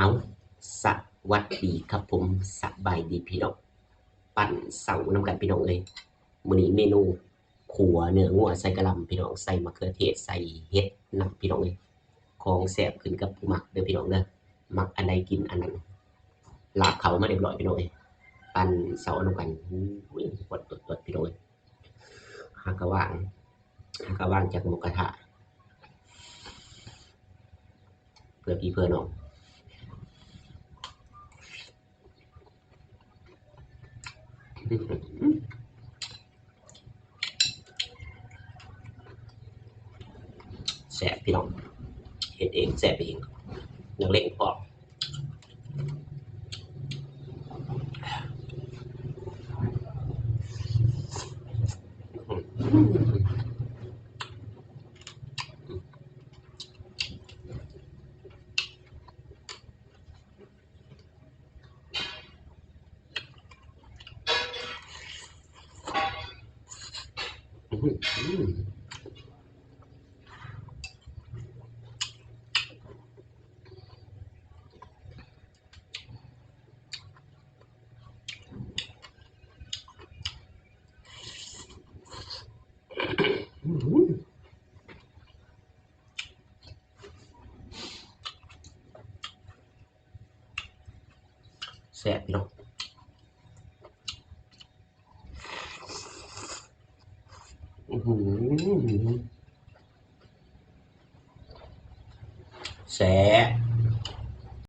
ເອົາ ສະຫວັດດີຄັບຜົມ ສະບາຍດີພີ່ນ້ອງ ປັ້ນເຂົ້ານຳກັນພີ່ນ້ອງເອີຍ. ມື້ນີ້ເມນູຂົ້ວເນື້ອງົວໃສ່ກະຫຼ່ຳພີ່ນ້ອງ ໃສ່ມະເຂືອເທດ ໃສ່ເຫັດນຳພີ່ນ້ອງເອີຍ. ຂອງແຊບຂຶ້ນກັບຜູ້ມັກເດີພີ່ນ້ອງເດີ ມັກອັນໃດກິນອັນນັ້ນ. ລາບເຂົ້າມາຮຽບຮ້ອຍພີ່ນ້ອງເອີຍ ປັ້ນເຂົ້ານຳກັນ. ໂອ້ຍ ປວດໆໆ ພີ່ນ້ອງເອີຍ. ຫາກະຫວ່າງ ຫາກະຫວ່າງຈາກໝູກະທະ ເພື່ອພີ່ເພື່ອນ້ອງ. ແຊບພີ່ນ້ອງ ເຮັດເອງແຊບເອງ ນັກເລງພ້ອມ. ແຊບເນາະ ອື ແຊບ.